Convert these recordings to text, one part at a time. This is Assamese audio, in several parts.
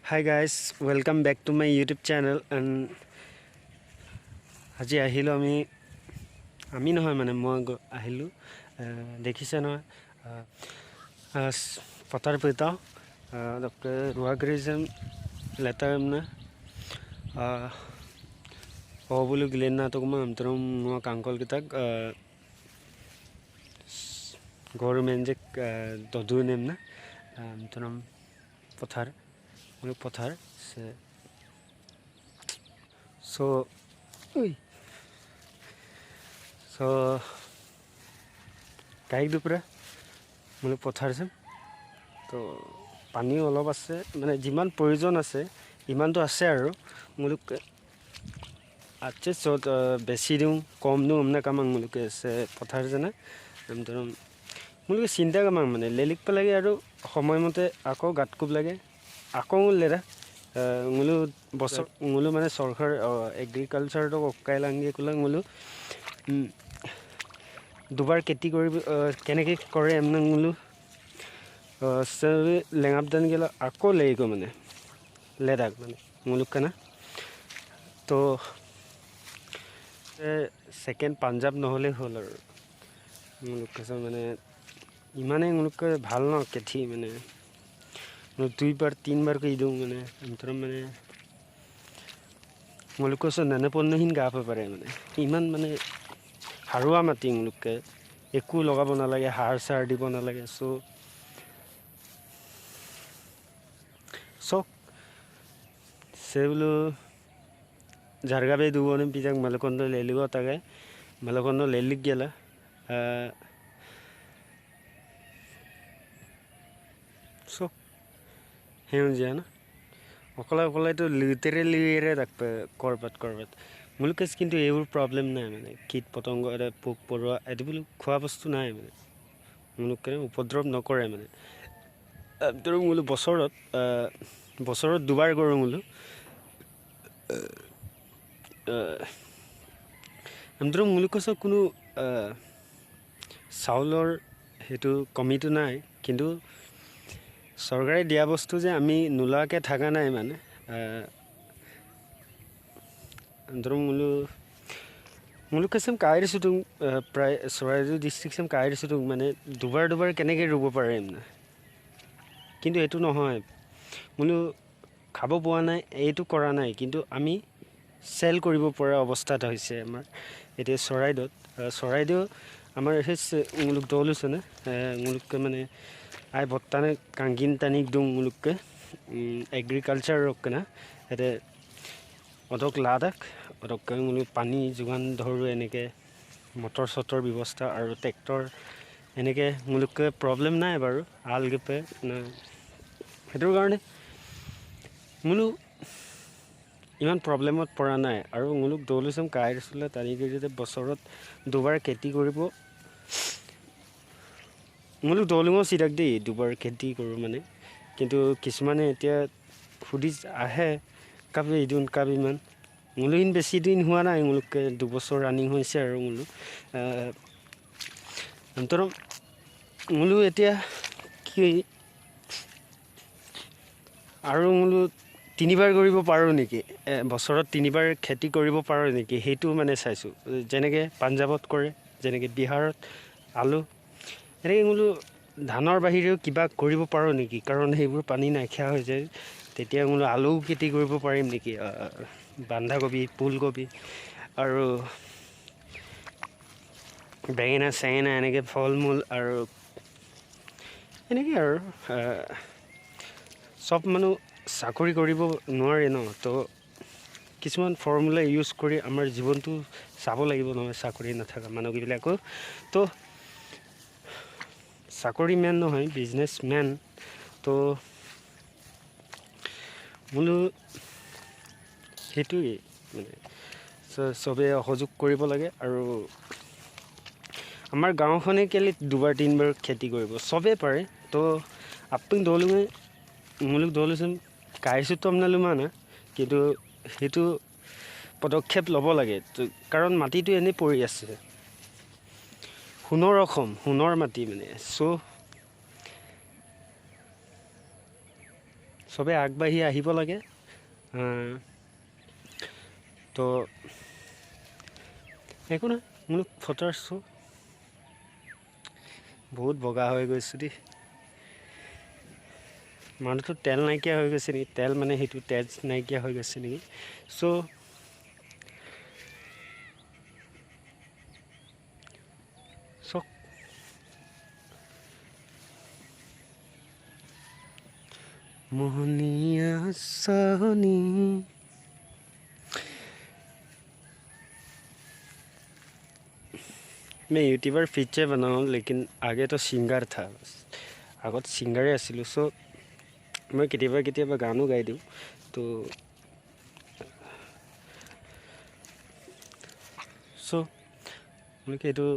Hi guys, welcome back to my YouTube channel. And আজি আহিলোঁ আমি আমি নহয় মানে মই আহিলোঁ, দেখিছে নহয় পথাৰ পিতা ৰুৱাগ্ৰিজম লেটাৰ মানে অ' বোলো গিলেন নাটক মই কাংকল কেইটাক গভৰ্ণমেণ্ট যে দদু নেম না পথাৰ পথাৰ চ' চ' গাইক দুপুৰা মানে পথাৰ আছে তো পানীও অলপ আছে, মানে যিমান প্ৰয়োজন আছে ইমানটো আছে আৰু মোলোক আছে চ'ত বেছি দিওঁ কম দিওঁ মানে কামাং মোলোকে আছে পথাৰ যেনে মোলোকে চিন্তা কামাং মানে লেলিক লাগে আৰু সময়মতে আকৌ গাঁত কোব লাগে আকৌ লেৰা মোলো বছৰ মোলো মানে চৰকাৰ এগ্ৰিকালচাৰটো অকাই লাংগে কোলা মোলো দুবাৰ খেতি কৰিব কেনেকৈ কৰে এমনে মোলো লেঙাপদান গেলা আকৌ লাগিব মানে লেদাক মানে মুলুক কানা তো ছেকেণ্ড পাঞ্জাৱ নহ'লেই হ'ল আৰু মুলুক মানে ইমানেই মুলুক ভাল ন খেতি মানে দুইবাৰ তিনিবাৰকৈ দিওঁ মানে অন্তৰত মানে মুলুক নেনেপন্নহীন গা পাৰে মানে ইমান মানে সাৰুৱা মাটি মুলুককে একো লগাব নালাগে, সাৰ চাৰ দিব নালাগে। চ' চক সে বোলো ঝাৰগাবে দুবনে পিজাক মালকন্দ লেলিব তাকে মালকন্দ লেলিক গেলা চক সেউজীয়া না অকলে অকলেতো লিতেৰে লিৰে থাকবে কৰবাত কৰবাত মুলুকে কিন্তু এইবোৰ প্ৰব্লেম নাই মানে কীট পতংগ এটা পোক পৰুৱা এইটো বোলো খোৱা বস্তু নাই মানে মুলুকে উপদ্ৰৱ নকৰে মানে বোলো বছৰত বছৰত দুবাৰ কৰোঁ বোলো মুলুক কোনো চাউলৰ সেইটো কমিটো নাই, কিন্তু চৰকাৰে দিয়া বস্তু যে আমি নোলোৱাকৈ থকা নাই মানে বোলো মুলুক চেম কাইৰিছোঁ তুম প্ৰায় চৰাইদেউ ডিষ্ট্ৰিক্ট চেম কাইৰিছোঁ তুম মানে দুবাৰ দুবাৰ কেনেকৈ ৰুব পাৰে মানে কিন্তু এইটো নহয় বোলো খাব পোৱা নাই এইটো কৰা নাই কিন্তু আমি চেল কৰিব পৰা অৱস্থাত হৈছে আমাৰ এতিয়া চৰাইদেউত চৰাইদেউ আমাৰ সেই মুলুক দৌলিছে নে মুলুককে মানে আই বত্তানে কাংগিন টানিক দিওঁ মুলুককে এগ্ৰিকালচাৰ না ইয়াতে অদক লাদাখ অদক মুলুক পানী যোগান ধৰোঁ এনেকৈ মটৰ চটৰ ব্যৱস্থা আৰু ট্ৰেক্টৰ এনেকৈ মুলুককে প্ৰব্লেম নাই বাৰু আল গেপে সেইটোৰ কাৰণে মোলো ইমান প্ৰব্লেমত পৰা নাই আৰু মোলোক দৌলিচম কাইৰচোলা টানি কৰি বছৰত দুবাৰ খেতি কৰিব মোলোক দৌলিঙো চিৰাক দেই দুবাৰ খেতি কৰোঁ মানে কিন্তু কিছুমানে এতিয়া সুধি আহে কাবি ইদুন কাবি ইমান মোলোহীন বেছি দিন হোৱা নাই মোলোককে 2 বছৰ ৰানিং হৈছে আৰু মোলো অন্তৰ মোলো এতিয়া কি আৰু মোলো তিনিবাৰ কৰিব পাৰোঁ নেকি, বছৰত তিনিবাৰ খেতি কৰিব পাৰোঁ নেকি সেইটো মানে চাইছোঁ। যেনেকৈ পাঞ্জাৱত কৰে, যেনেকৈ বিহাৰত আলু, এনেকৈ বোলো ধানৰ বাহিৰেও কিবা কৰিব পাৰোঁ নেকি, কাৰণ সেইবোৰ পানী নাইকিয়া হৈ যায়। তেতিয়া বোলো আলুও খেতি কৰিব পাৰিম নেকি, বন্ধাকবি ফুলকবি আৰু বেঙেনা চেঙেনা এনেকৈ ফল মূল আৰু এনেকৈ আৰু চব মানুহ চাকৰি কৰিব নোৱাৰে ন, তো কিছুমান ফৰ্মুলা ইউজ কৰি আমাৰ জীৱনটো চাব লাগিব নহয় চাকৰি নথকা মানুহবিলাকো। তো চাকৰি মেন নহয় বিজনেছ মেন। তো বোলো সেইটোৱেই মানে চবেই সহযোগ কৰিব লাগে আৰু আমাৰ গাঁওখনে কেলৈ দুবাৰ তিনিবাৰ খেতি কৰিব চবেই পাৰে। তো আপুনি দৌলোঙে মুলুক দৌলোচোন কাইছোতো আপোনালোক না কিন্তু সেইটো পদক্ষেপ ল'ব লাগে, কাৰণ মাটিটো এনেই পৰি আছে, সোণৰ অসম সোণৰ মাটি মানে। চ' চবে আগবাঢ়ি আহিব লাগে। তো একো নাই, মোৰ ফটোৰ বহুত বগা হৈ গৈছোঁ দেই। মানুহটো তেল নাইকিয়া হৈ গৈছে নেকি, তেল মানে সেইটো তেজ নাইকিয়া হৈ গৈছে নেকি। চ' চক মোহনীয়া চাহনি। मैं यूट्यूबर पीछे बना हूँ, लेकिन आगे तो सिंगर था, আগত ছিংগাৰে আছিলোঁ। চ' মই কেতিয়াবা কেতিয়াবা গানো গাই দিওঁ। তো চ' মানে কি, এইটো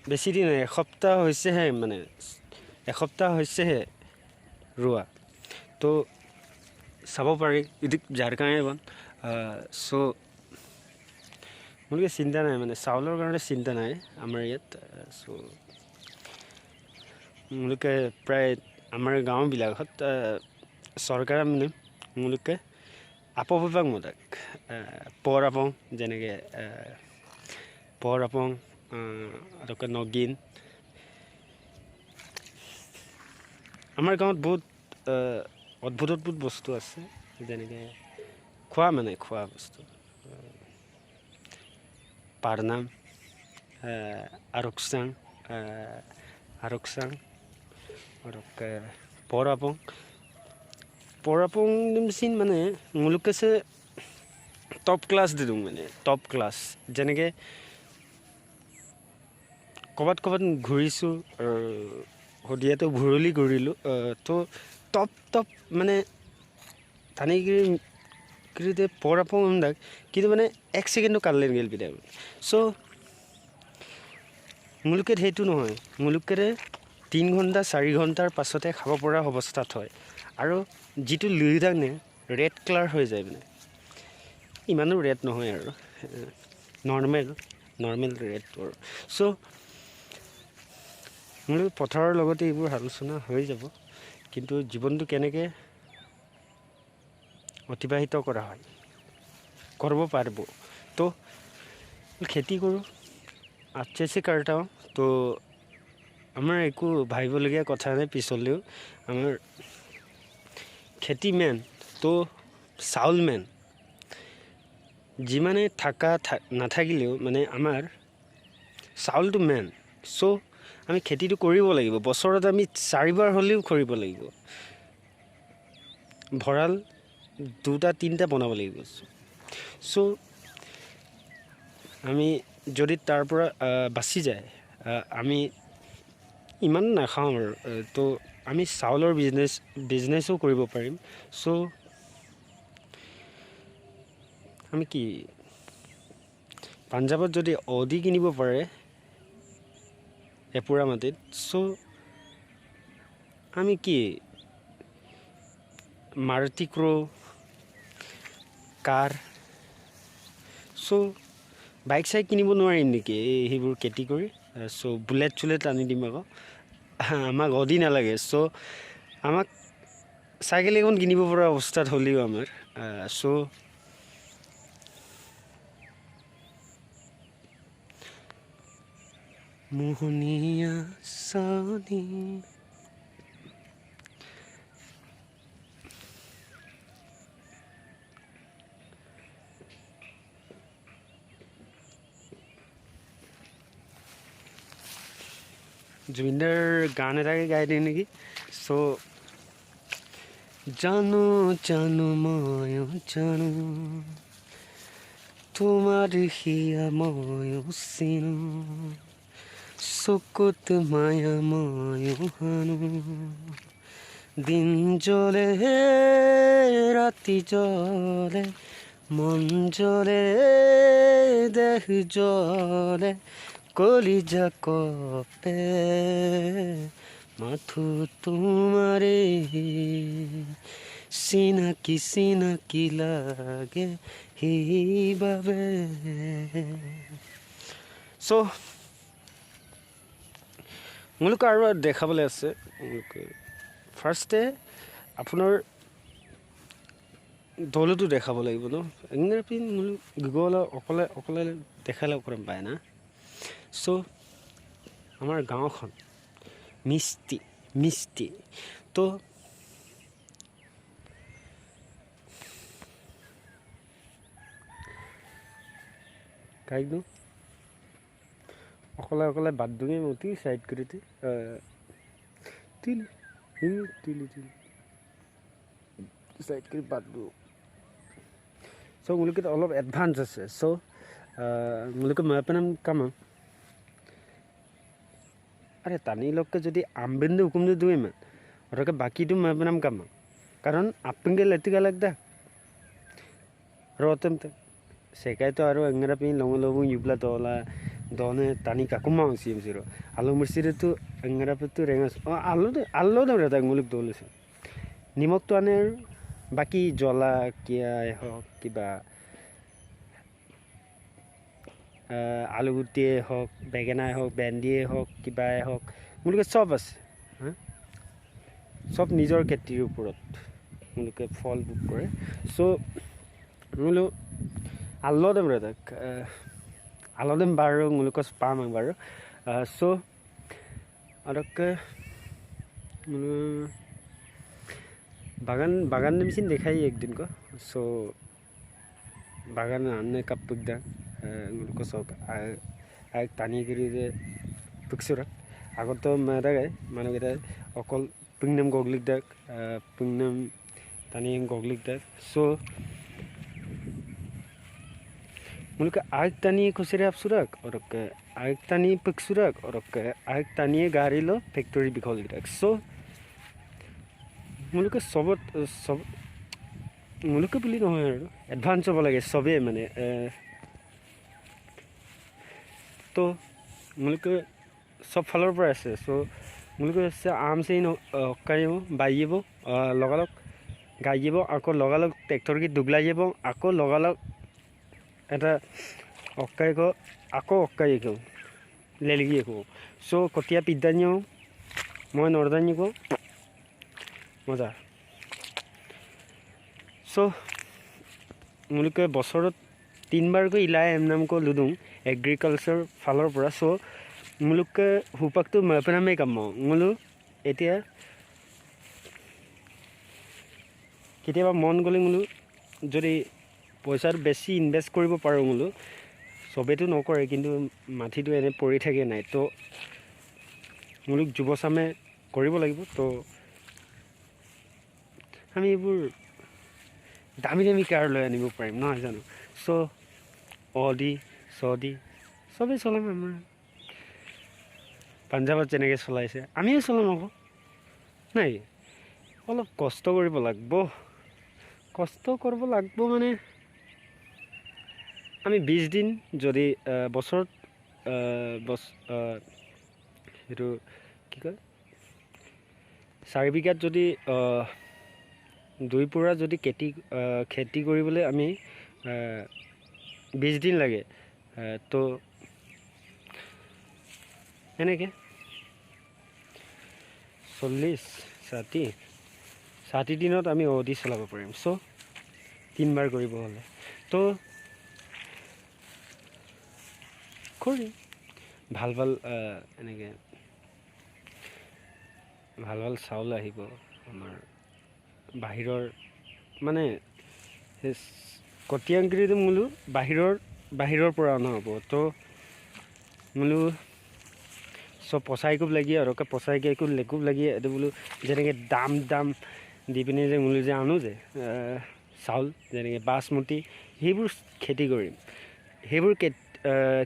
বেছি দিন নাই, এসপ্তাহ হৈছেহে, মানে এসপ্তাহ হৈছেহে ৰোৱা। তো চাব পাৰি এইটো যাৰ কাৰণে বন। চ' মোৰ চিন্তা নাই, মানে চাউলৰ কাৰণে চিন্তা নাই আমাৰ ইয়াত। চ' মোলোকে প্ৰায় আমাৰ গাঁওবিলাকত চৰকাৰে মানে মোলোকে আপবিভাগ মোতাক পৰ আপং, যেনেকৈ পৰ আপং আৰু নগিন। আমাৰ গাঁৱত বহুত অদ্ভুত অদ্ভুত বস্তু আছে, যেনেকৈ খোৱা, মানে খোৱা বস্তু পাৰনাম, আৰকচাং, আৰকচাং আৰু পৰ আপং। পৰ আপং চিন মানে মোলোকেছে টপ ক্লাছ দিওঁ, মানে টপ ক্লাছ। যেনেকৈ ক'ৰবাত ক'ৰবাত ঘূৰিছোঁ, শদিয়াটো ভুৰলি ঘূৰিলোঁ, তো টপ টপ মানে টানিগিৰি পৰ আপং কিন্তু মানে এক ছেকেণ্ডো কাটলে গেল বিদায়। চ' মোলোকে সেইটো নহয়, মোলোকেৰে 3 ঘণ্টা 4 ঘণ্টাৰ পাছতে খাব পৰা অৱস্থাত হয়। আৰু যিটো লুই থাকনে ৰেড কালাৰ হৈ যায়, মানে ইমানো ৰেড নহয় আৰু নৰ্মেল নৰ্মেল ৰেডটো আৰু। চ' মোৰ পথাৰৰ লগতে এইবোৰ আলোচনা হৈ যাব, কিন্তু জীৱনটো কেনেকৈ অতিবাহিত কৰা হয় কৰিব পাৰিব। তো খেতি কৰোঁ, আচ্ছেছে करता हूँ। তো আমাৰ একো ভাবিবলগীয়া কথা নাই, পিছলৈও আমাৰ খেতি মেইন, তো চাউল মেইন। যিমানে থাকা নাথাকিলেও মানে আমাৰ চাউলটো মেইন। চ' আমি খেতিটো কৰিব লাগিব, বছৰত আমি 4 বাৰ হ'লেও কৰিব লাগিব, ভঁৰাল 2টা 3টা বনাব লাগিব। চ' আমি যদি তাৰ পৰা বাচি যায়, আমি ইমান নাখাওঁ আৰু, তো আমি চাউলৰ বিজনেছো কৰিব পাৰিম। চ' আমি কি পাঞ্জাৱত যদি অডি কিনিব পাৰে এপুৰা মাটিত, চ' আমি কি মাৰুতি ক্ৰ' কাৰ, চ' বাইক চাইক কিনিব নোৱাৰিম নেকি এই সেইবোৰ খেতি কৰি? চ' বুলেট চুলেট আনি দিম আকৌ, আমাক অডি নালাগে। চ' আমাক চাইকেল এখন কিনিব পৰা অৱস্থাত হ'লেও আমাৰ। চ' মোহনীয়া চানি জুবিনদাৰ গান এটাকে গাই দিওঁ নেকি। চ' জানো জানো ময়ো জানো, তোমাৰ হিয়া ময়ো চিনো, চকুত মায়া ময়ো হানো, দিন জ্বলে ৰাতি জ্বলে, মন জ্বলে দেহ জ্বলে, কলিজা কপে মাথো তোমাৰে, চিনাকি চিনাকি লাগে সেইবাবে। চ' মোলোক আৰু দেখাবলৈ আছে। ফাৰ্ষ্টে আপোনাৰ দলতো দেখাব লাগিব ন ইংৰাজী গুগল অকলে অকলে দেখালে অকণমান পায় না। চ' আমাৰ গাঁওখন মিষ্টি মিষ্টি তো কাইকনো অকলে অকলে বাদ দুঙে অতি সাইড করে তুলি তুলি তুলি সাইড কৰি বাদ দিওঁ। চ' মোলোকে অলপ এডভান্স আছে। চ' মোলোকে মাপানাম কাম আৰে টানি লোককে যদি আমবেন্দু হুকুম দিওঁ ইমান ওটাকে বাকিটো মাপানাম কাম কারণ আপেঙ্গে লেতিকা লাগদা রতম সেকাই তো আৰু এংৰা পি লং লবুং ইউবলা দলা দনে টানি কাকুমা সিম সিৰো আলু মিৰ্চিৰে তো এংৰা তো ৰেঙা আলু আলু দম ৰে মুলুক দলিছে নিমখটো আনে আৰু বাকী জ্বলা কিয়াই হওক কিবা আলুগুটিয়ে হওক বেঙেনাই হওক ভেন্দিয়ে হওক কিবাই হওক মুলুকে চব আছে। হা চব নিজৰ খেতিৰ ওপৰত মুলুকে ফল বুক কৰে। চ' মুলু আল্লো দেম ৰে তাক আলো দেম বাৰু মুলুক পাম বাৰু। চ' আৰু बागान बागान मिसिन देखाई एक दिन को। सो बागान आने कब पुगदा उनको शौक आग तानी करी जे पुगसुरा আগত তো মেদাগে মানুহকেইটা অকল পুংনাম গগলিক দাক পুংনাম টানি গগলিক দাক। চ' मुल्क आग तानी खुसरे आप और आग तानी पक्सुराक और आग तानी गाड़ी लो फैक्ट्री बिखल गिराक। स' मुल्क सबत सब मुल्क বুলি নহয় আৰু এডভান্স হ'ব লাগে চবেই মানে তো মুলুক চব ফালৰ পৰা আছে। চ' মুলুক আছে আৰামছে কাঢ়িব বাইব লগালগ গাই যাব আকৌ লগালগ ট্ৰেক্টৰ কি দুগলাই যাব আকৌ লগালগ এটা অক্কাই আকৌ অক্কাই লেলগি একো। চ' কটীয়া পিদ্দানিও মই নৰদানিকো মজা। চ' মুলুকে বছৰত তিনিবাৰকৈ ইলাই এমনামকৈ লুদুং এগ্ৰিকালচাৰ ফালৰ পৰা। চ' মুলুকে হুপাকটো মেপনামেই কাম মুলু এতিয়া কেতিয়াবা মন গ'লে মুলু যদি পইচাটো বেছি ইনভেষ্ট কৰিব পাৰোঁ বোলো চবেইতো নকৰে কিন্তু মাটিটো এনে পৰি থাকে নাই তো মুলুক যুৱচামে কৰিব লাগিব। তো আমি এইবোৰ দামী দামী কাৰ লৈ আনিব পাৰিম নহয় জানো। চ' অডি চডি চবেই চলাম আমাৰ পাঞ্জাৱত যেনেকৈ চলাইছে আমিও চলাম আকৌ নাই। অলপ কষ্ট কৰিব লাগিব, কষ্ট কৰিব লাগিব মানে আমি 20 দিন যদি বছৰত সেইটো কি কয় 4 বিঘাত যদি 2 পুৰা যদি খেতি কৰিবলৈ আমি 20 দিন লাগে তো এনেকৈ 40 60 দিনত আমি অডি চলাব পাৰিম। চ' তিনিবাৰ কৰিব হ'লে তো কৰিম ভাল ভাল এনেকৈ ভাল ভাল চাউল আহিব আমাৰ বাহিৰৰ মানে কটীয়াংগিৰিটো মোলো বাহিৰৰ পৰা অনা হ'ব। তো মোলো চব পচাই খুব লাগি আৰু পচাই একো লেকুব লাগি এইটো বোলো যেনেকৈ দাম দাম দি পিনে যে মোলো যে আনো যে চাউল যেনেকৈ বাচমতি সেইবোৰ খেতি কৰিম। সেইবোৰ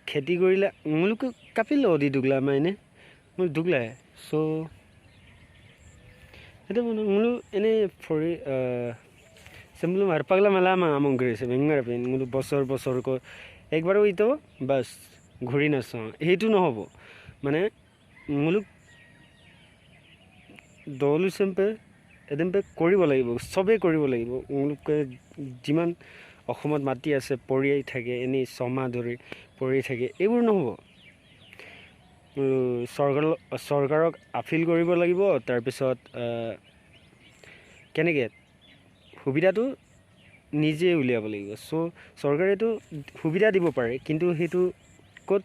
খেতি কৰিলে মোলোক কাপিল অদি দুগলা মাইনে মোৰ দুগলাই। চ' সেইটো মানে মোলো এনেই ফৰি বোলো পাগলা মেলা আমং কৰিছে বেঙাৰ পেন মোলো বছৰ বছৰকৈ একবাৰো ইটো বাছ ঘূৰি নাচাওঁ সেইটো নহ'ব। মানে মুলুক দল হিচাপে এদম পে কৰিব লাগিব, চবেই কৰিব লাগিব। মুলুকে যিমান অসমত মাটি আছে পৰিয়াই থাকে এনেই ছমাহ ধৰি পৰি থাকে এইবোৰ নহ'ব। চৰকাৰক আপিল কৰিব লাগিব। তাৰপিছত কেনেকৈ সুবিধাটো নিজে উলিয়াব লাগিব। চ' চৰকাৰেতো সুবিধা দিব পাৰে, কিন্তু সেইটো ক'ত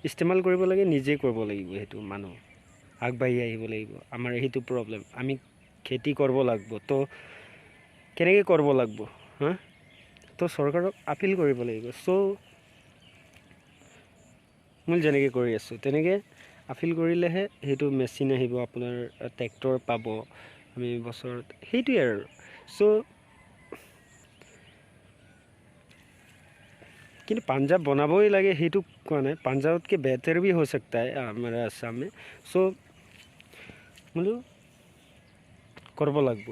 ইস্তেমাল কৰিব লাগে নিজে কৰিব লাগিব। সেইটো মানুহ আগবাঢ়ি আহিব লাগিব। আমাৰ সেইটো প্ৰব্লেম, আমি খেতি কৰিব লাগিব, তো কেনেকৈ কৰিব লাগিব হা, তো চৰকাৰক আপিল কৰিব লাগিব। চ' মই যেনেকৈ কৰি আছোঁ তেনেকৈ আপিল কৰিলেহে সেইটো মেচিন আহিব, আপোনাৰ ট্ৰেক্টৰ পাব আমি বছৰত, সেইটোৱে আৰু। চ' কিন্তু পাঞ্জাৱ বনাবই লাগে সেইটো কোৱা নাই, পাঞ্জাৱতকৈ বেহতৰ ভি হৈ सकতা है हमारे আসাম মে। চ' বোলো কৰিব লাগিব,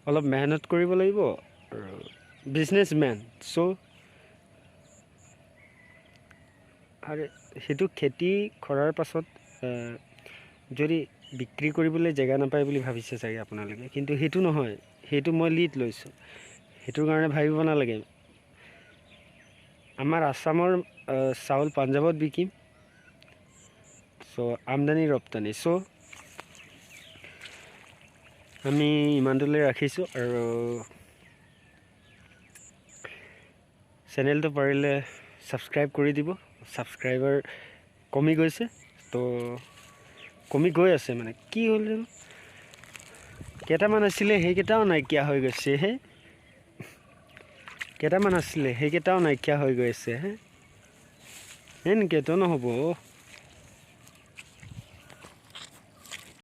অলপ মেহনত কৰিব লাগিব আৰু বিজনেছমেন। চ' আৰু সেইটো খেতি কৰাৰ পাছত যদি বিক্ৰী কৰিবলৈ জেগা নাপায় বুলি ভাবিছে চাগে আপোনালোকে, কিন্তু সেইটো নহয়, সেইটো মই লিড লৈছোঁ, সেইটোৰ কাৰণে ভাবিব নালাগে। আমাৰ আছামৰ চাউল পাঞ্জাৱত বিকিম, চ' আমদানি ৰপ্তানি। চ' আমি ইমানটোলৈ ৰাখিছোঁ আৰু চেনেলটো পাৰিলে ছাবস্ক্ৰাইব কৰি দিব। ছাবস্ক্ৰাইবাৰ কমি গৈছে, তো কমি গৈ আছে, মানে কি হ'ল জানো, কেইটামান আছিলে সেইকেইটাও নাইকিয়া হৈ গৈছে হে, কেইটামান আছিলে সেইকেইটাও নাইকিয়া হৈ গৈছে হে, এনেকৈতো নহ'ব।